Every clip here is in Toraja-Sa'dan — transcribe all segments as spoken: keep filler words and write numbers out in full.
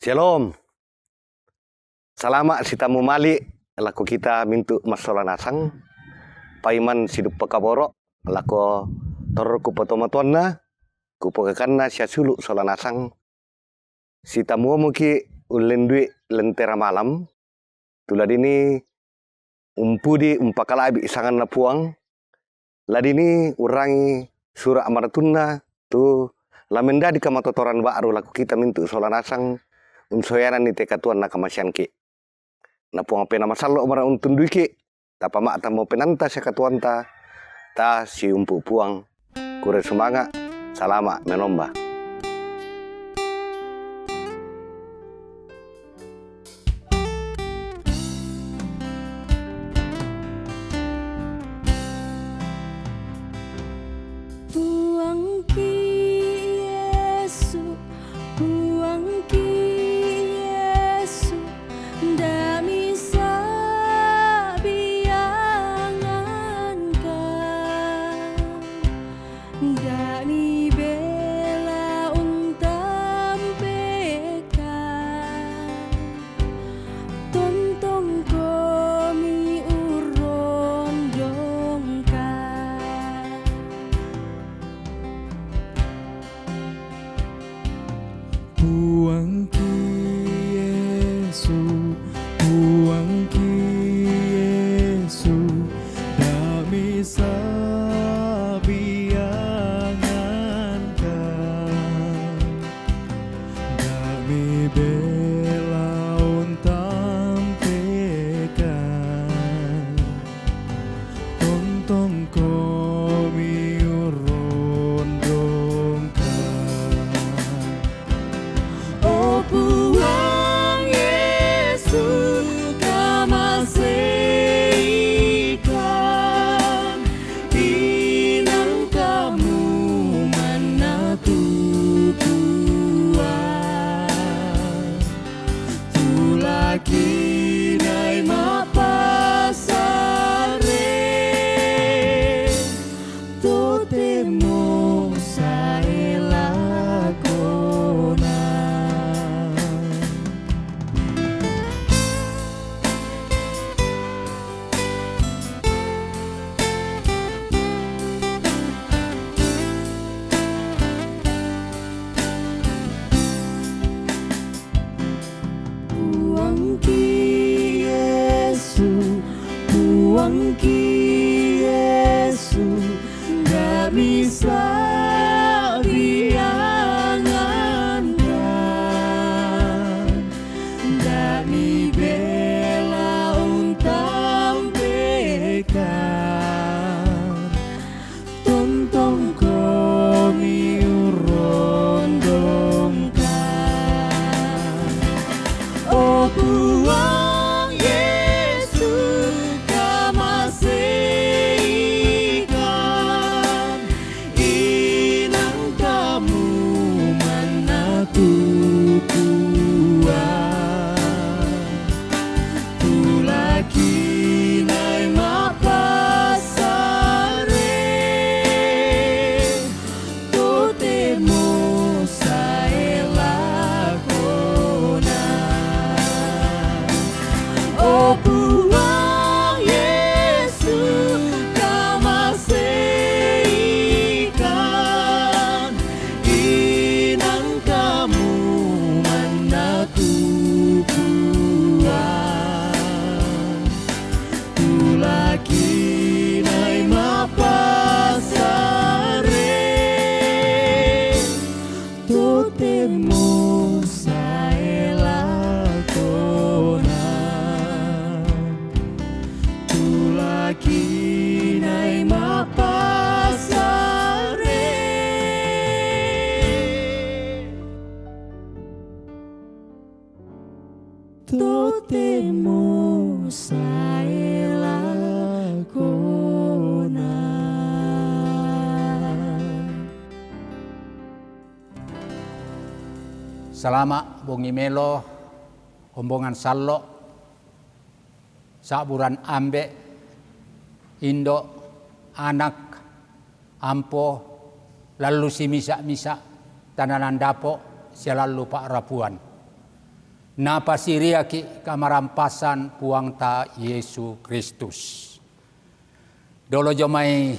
Shalom. Salama' sitamu mali' lako kita mintu' massola nasang. Paiman siduppa kaboro' lako torro kupatomatoanna, kupokakanna sia sulu' sola nasang. Sitamuomoki' ullendui' lentera malam, tu la dini umpudi umpakala'bi' sanganna Puang, la dini urrangi sura' maratunna tu la mendadi kamatotoran ba'ru lako kita mintu' sola nasang unsoyananni te katuoanna kamasiangki'. Na Puang Penaa Masallo' mara untunduiki', tapama'tammo penanta sia katuoanta, ta siumpu' Puang. Kurre sumanga', salama' menomba. Puangki Yesu, Puangki Yesu, nda' misa'bi' angankan, nda' mibela untampekan. Tontongkomi urrondongkan. Puangki Yesu, Puangki Yesu, nda' misa'bi' angankan, nda' mibela untampekan, tontongkomi urrondongkan. O Puang Yesu, kamaseikan, inang kamu manna tu Puang, tu la kinai ma'passare, totemo sae lakona. Puangki Yesu, Puangki Yesu, nda' misa'bi' angankan, nda' mibela untampekan, tontongkomi urrondongkan. O Puang Yesu, kamaseikan, inang kamu manna tu Puang, tu la kinai ma'passare, totemo sae lakona. O Puang Yesu, kamaseikan, inang kamu manna tu Puang, tu la kinai ma'passare, totemo sae lakona, tu la kinai ma'passare. Totemo sae lakona. Salama' bongi melo, kombongan sallo', sa'buran ambe', indo', anak, ampo, lallu simisa'-misa', tananan dapo', sia lallu pa'rapuan. Napasiriaki kamarampasan Puangta Yesu Kristus. Dolo jomai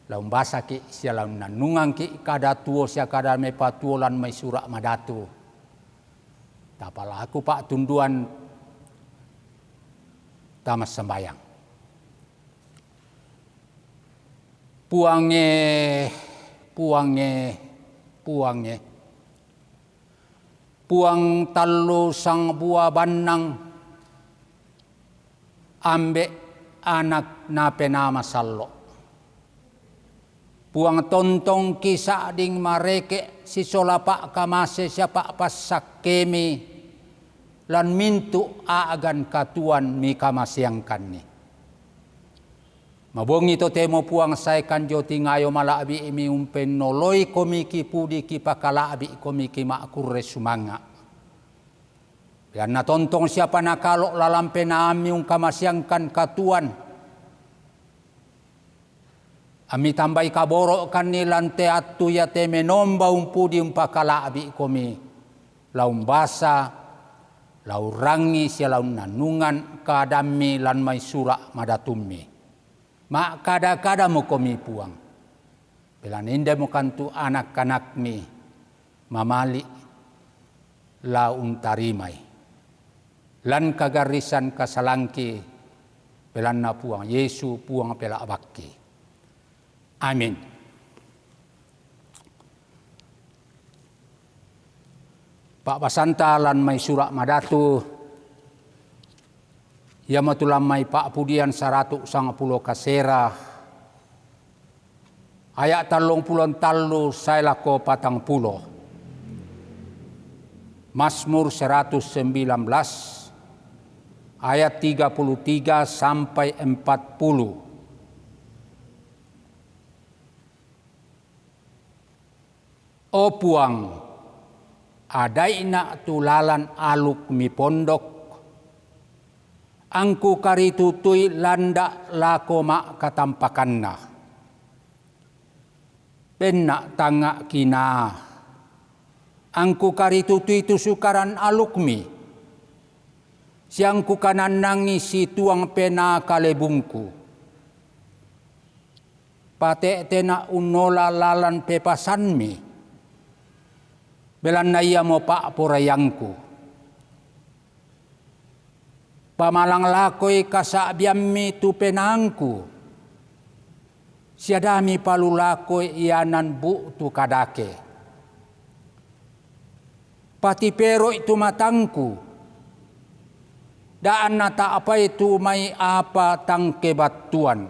laumbasaki sia launannungangki kada tuo sia kada mepatuo lan mai sura' madatu. Tapalaku pa'tunduan tama sambayang. Puangnge, Puangnge, Puangnge. Puang tallu sangbua bannang, Ambe', Anak, na Penaa Masallo'. Puang tontongki sa'ding mareke' sisola pa'kamase sia pa'passakkemi lan mintu' a'gan katuoan mikamaseangkanni. Mabongi totemo Puang sae kanjo tingayo mala'bi'mi umpennoloi komiki pudi kipakala'bi' komiki ma'kurre sumanga'. Belanna tontong siapa nakalo' lalan penaammi ungkamaseangkan katuoan. Ammi tambai kaboro'kanni lan te attu iate menomba umpudi umpakala'bi' komi, laumbasa, laurangi sia launnannungan kadammi lan mai sura' madatummi. Ma'kada-kadamo komi Puang. Belanna indemokan tu anak-anakmi mamali' la untarimai. Lan kagarrisan kasalangki, belanna Puang Yesu, Puang pela'bakki. Amin. Pa'basanta lan mai sura' madatu, iamo tu lan mai Pa'pudian saratu' sangpulo kasera, aya' tallung pulo tallu sae lako patang pulo. Mazmur seratus sembilan belas ayat tiga puluh tiga sampai empat puluh. O Puang, adai'na' tu lalan aluk mipondok, angku karitutui landa' lako ma'katampakanna. Penna' tangnga' kinaa, angku karitutui tu sukaran alukmi, siangku kanannangi situang penaa kalebungku. Pate'tena' unnola lalan pepasanmi, belanna iamo pa'poraiangku. Pamalang lakoi kasa'biammi tu penaangku, sia da mipalulakoi ianan bu'tu kadake. Patipero'i tu matangku, da' nata'pai tu mai apa tang kebattuan.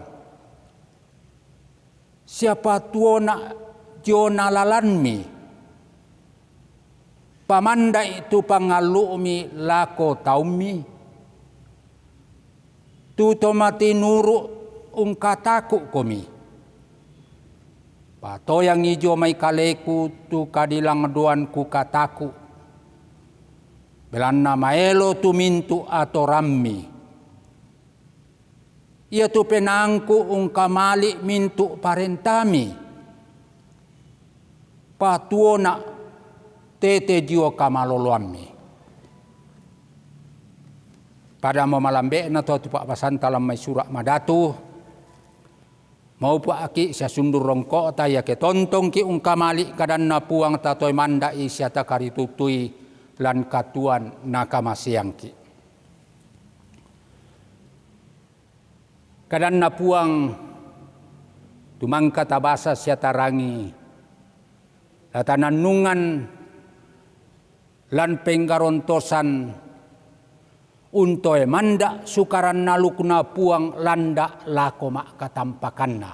Sia patuona' diona lalanmi. Pamanda'i tu pangallu'mi lako taummi, tu to matinuru' ungkataku'komi. Patoyangi dio mai kaleku tu kadilang doan kukataku', belanna maelo tu mintu' atorammi. Iatu penaangku ungkamali' mintu' parentami, patuona' tete dio kamaloloammi. Padamo malambe'na to tu pa'basanta lan mai sura' madatu, maupa'ki' sia sundung rongko'ta iake tontongki' ungkamali' kadanna Puang tatoe manda'i sia takaritutui lan katuoan nakamaseangki'. Kadanna Puang, tu mangka tabasa sia tarangi, la tanannungan lan penggarontosan, untoe manda' sukaran alukna Puang landa' lako ma'katampakanna.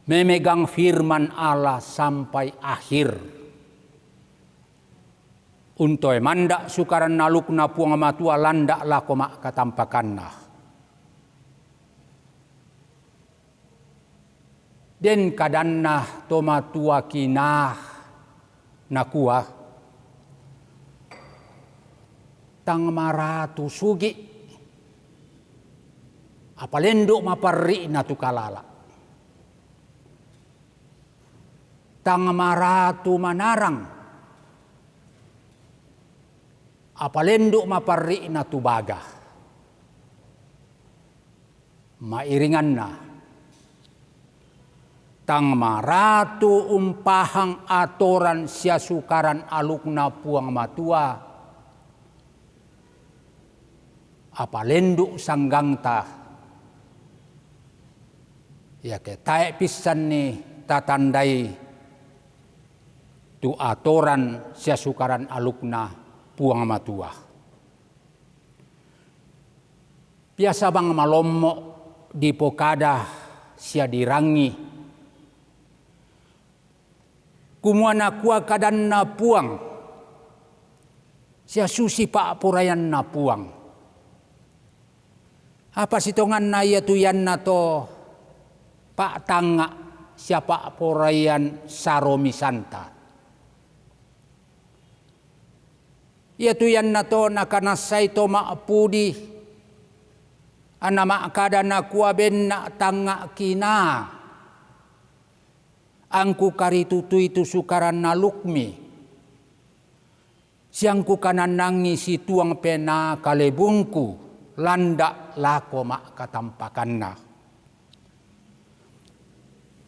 Memegang firman Allah sampai akhir. Untoe manda' sukaran alukna Puang Matua landa' lako ma'katampakanna. Den kadanna to matua kinaa nakua, tang maratu sugi', apa lendu' maparri'na tu kalala'. Tang maratu manarang, Apalendu' maparri'na tu baga. Ma'iringanna, tang maratu umpahang atoran sia sukaran alukna Puang Matua, apalendu' sanggangta, iake tae' pissanni tatandai tu atoran sia sukaran alukna Puang Matua. Biasa bang malommo' dipokada sia dirangi, kumua nakua kadanna Puang, sia susi pa'poraianna Puang. Apa sitonganna iatu iannato pa'tangnga' sia pa'poraian saromisanta. Iatu iannato nakanassai to ma'pudi, anna ma'kada nakua benna' tangnga' kinaa, angku karitutui tu sukaran alukmi, siangku kanannangi situang penaa kalebungku landa' lako ma'katampakanna.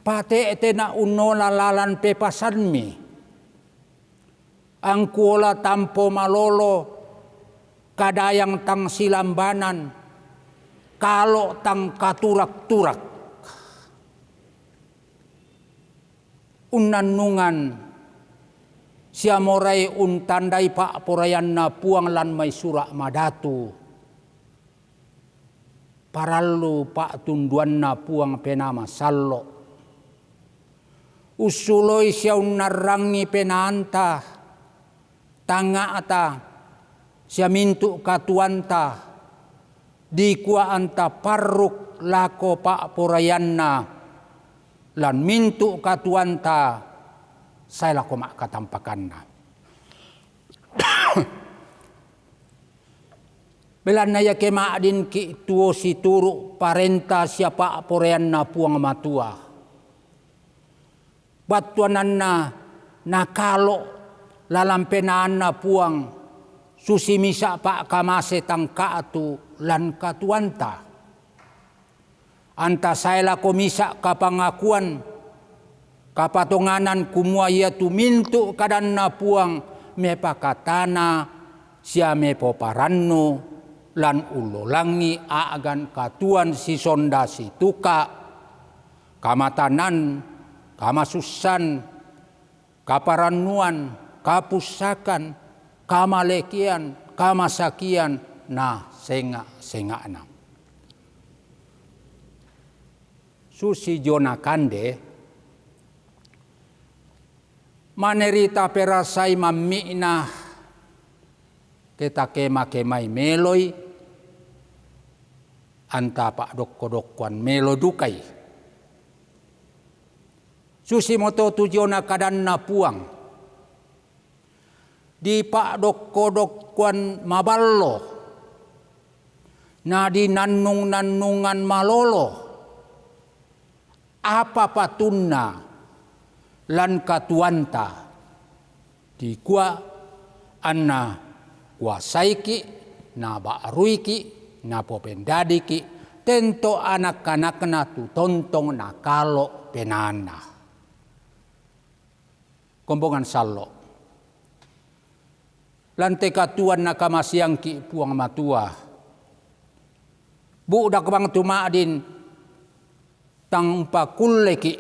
Pate'tena' unnola lalan pepasanmi, angku ola tampo malolo, kadayang tang silambanan, kalo' tang katurak-turak. Unnannungan sia morai untandai pa'poraianna Puang lan mai Sura' Madatu, parallu pa'tunduanna Puang Penaa Masallo'. Ussuloi sia unnarrangi penaanta, tangnga'ta, sia mintu' katuoanta, dikua anta parruk lako pa'poraianna, lan mintu' katuoanta sae lako ma'katampakanna. Belanna iake ma'dinki' tuo situru' parenta sia pa'poraianna Puang Matua, battuananna nakalo' lalan penaanna Puang, susi misa' pa'kamase tangka'tu lan katuoanta. Anta sae lako misa' kapangakuan, kapatonganan kumua iatu mintu' kadanna Puang mepakatana sia mepoparannu lan ullolangi a'gan katuoan sisonda situka', kamatanan, kamasussan, kaparannuan, kapussakan, kamalekean, kamasakian, na senga'-senga'na. Susi Jona kande, mane ri taperasai mammi'na ke takema-kemai meloi, anta pa'dokko-dokkoan melo dukai. Susimoto tu Jona kadanna Puang, dipa'dokko-dokkoan maballo, na dinannung-nannungan malolo, apa patunna lan katuoanta, dikua anna kuasaiki', naba'ruiki', napopendadiki', tento anak-anakna tu tontong nakalo' penaanna. Kombongan sallo'. Lan te katuoan nakamaseangki' Puang Matua, bu'dak bang tu ma'din tang umpakulleki',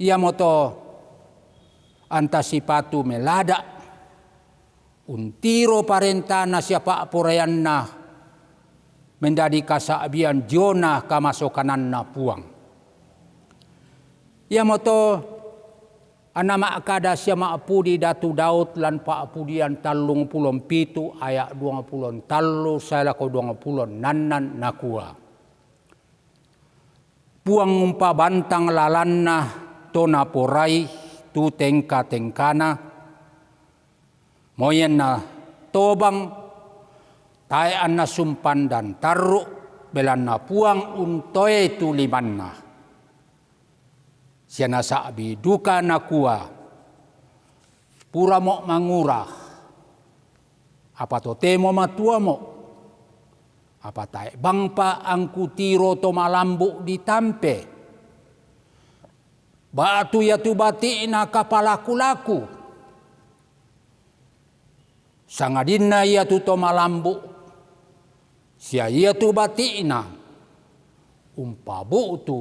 iamoto anta sipatu melada' untiro parentana sia pa'poraianna mendadi kasa'bian diona kamasokananna Puang. Iamoto anna ma'kada sia ma'pudi Datu Daud lan Pa'pudian tallungpulo mpitu aya' duangpulo tallu sae lako duangpulo nnannan, nakua, Puang umpabantang lalanna to naporai tu tengka-tengkana, moi anna tobang, tae' anna sumpandan tarru', belanna Puang untoe tu limanna. Sia nasa'bi duka nakua, Puramo' mangura, apa totemo matuamo', apa tae' bangpa angkutiro to malambu' ditampe. Ba'tu iatu bati'na kapalaku-laku. Sangadinna iatu to malambu', sia iatu bati'na umpabu'tu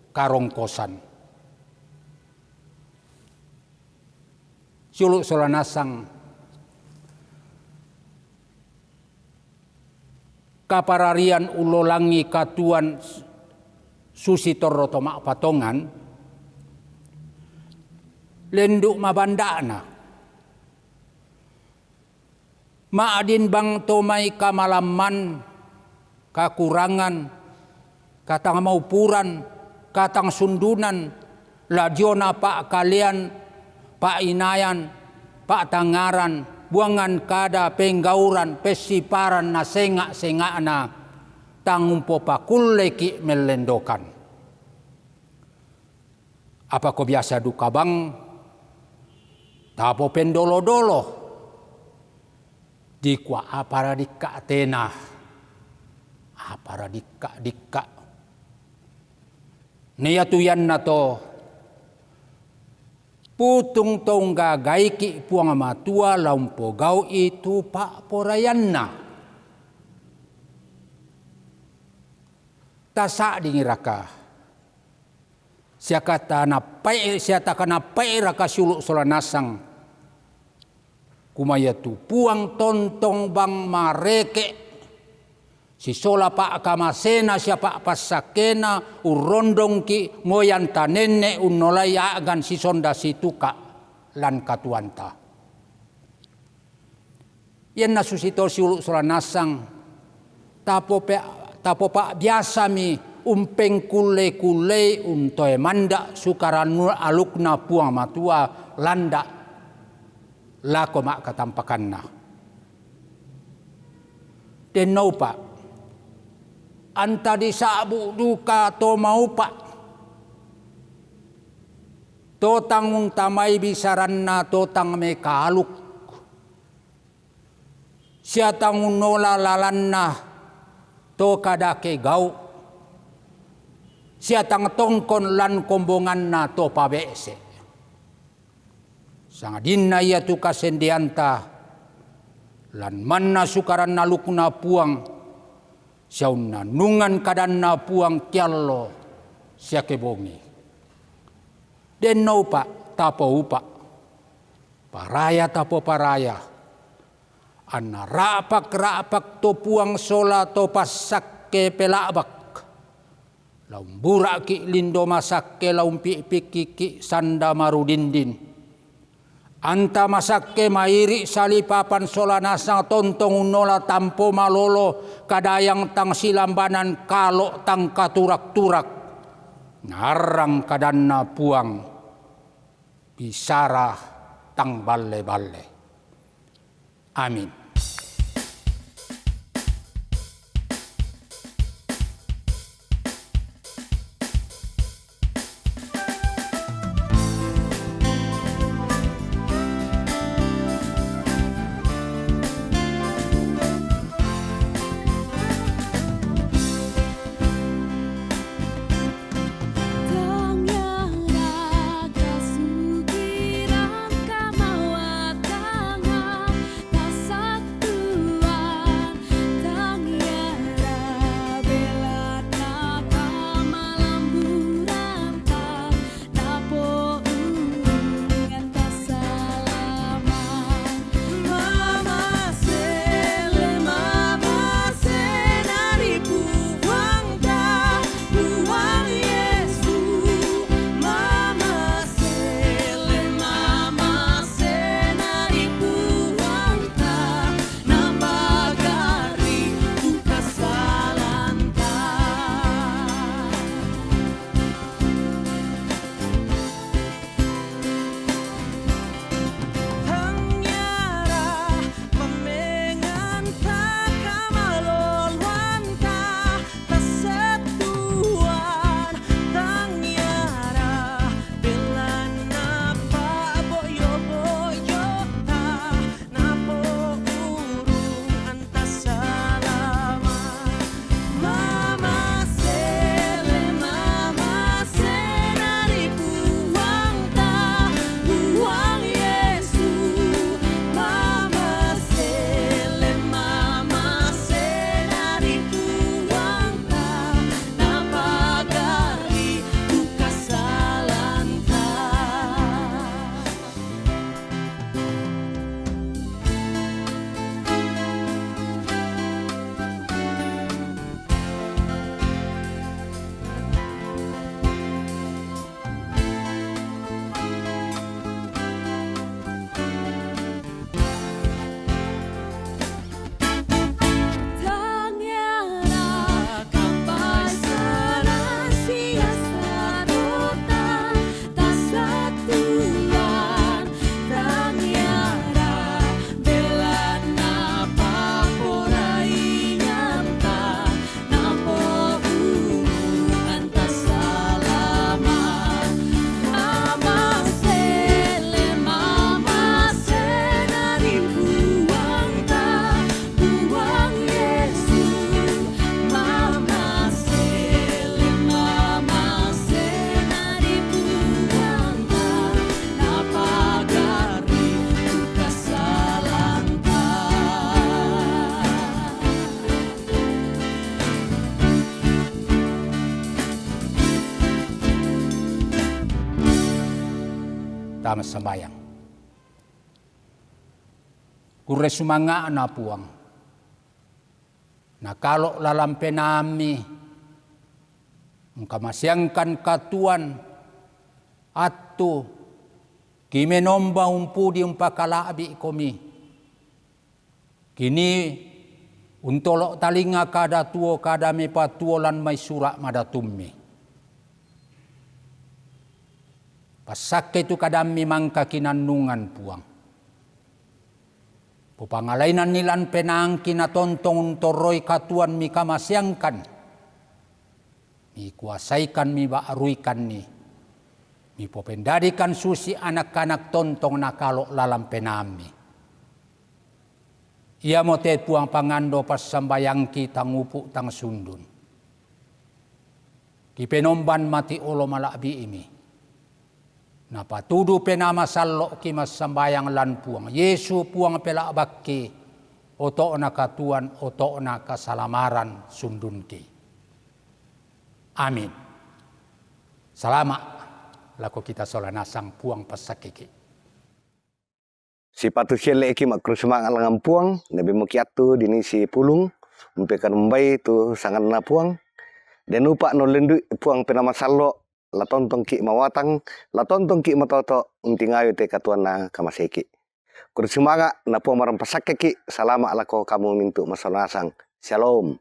karongkosan. Siulu' sola nasang, kapararian ullolangi katuoan susi torro to ma'patongan, lendu' mabanda'na. Ma'din bang to mai kamalamman, kakurangan, katangmaupuran, katangsundunan, la diona pa'kalean, pa'inayan, pa'tangngaran, buangan kada, penggauran, pessiparan, na senga'-senga'na, tang umpopakulleki' mellendokan. Apa ko biasa duka bang tapopendolo-dolo, dikua apa radikka' tena, apa radikka'-dikka'. Na iatu iannato, putung to unggagaiki' Puang Matua la umpogau'i tu pa'poraianna. Tasa'dingiraka? Sia katanappa'i, sia takanappa'iraka siulu' sola nasang, kumaya tu Puang tontong bang mareke' sisola pa'kamasena sia pa'passakkena, urrondongki' moi anta nenne' unnolai a'gan sisonda situka' lan katuoanta. Ianna susito siulu' sola nasang, tapope-, tapopa'biasami umpengkullei-kullei untoe manda' Sukaran Alukna Puang Matua landa' lako ma'katampakanna. Dennoupa', anta disa'bu' duka to maupa', to tang untamai bisaranna to tang mekaaluk, sia tang unnola lalanna to kadake gau', sia tang tongkon lan kombonganna to pabe'se'. Sangadinna iatu kasendeanta lan manna Sukaran Alukna Puang, sia unnannungan kadanNa Puang keallo sia kebongi. Dennoupa' tapoupa', paraya tapoparaya, anna ra'pak-ra'pak to Puang sola to passakke pela'bak. La umbura'ki' lindo masakke, la umpi'pikkiki' sanda marudindin. Anta masakke mairi' salipapan sola nasang tontong unnola tampo malolo, kadayang tang silambanan, kalo' tang katurak-turak. Naarrang kadanNa Puang, bisara tang balle-balle. Amin. Kita massambayang. Kurre sumanga'na Puang, nakalo' lalan penaammi, engkamaseangkan katuoan attu kimenomba umpudi umpakala'bi'komi. Kini untolo' talinga kada tuo, kada mepatuo lan mai sura' madatummi. Passakke tu kadammi mangka kinannungan Puang. Popangalainanni lan penaangki natontong untorroi katuoan mikamaseangkan. Mikuasaikan, miba'ruikanni, mipopendadikan susi anak-anak tontong nakalo' lalan penaammi. Iamote Puang pangando passambayangki tangupu' tangsundun. Kipenomban mati olo mala'bi'imi. Napatudu Penaa Masallo'ki massambayang lan Puang Yesu Puang pela'bakki, oto'na katuoan, oto'na kasalamaran sundunki. Amin. Salama' lako kita sola nasang, Puang passakkeki. Sipatu sielle'ki ma'kurre sumanga' langngan Puang, nabemoki attu dini sipulung, umpekanombai tu sanganna Puang, denupa' nollendu' Puang Penaa Masallo', la tontongki' mawatang, la tontongki' matoto', untingayu te katuoanna kamaseiki'. Kurre sumanga', na Puang marampasakkeki', salama' lako kamu mintu' masola nasang. Syalom.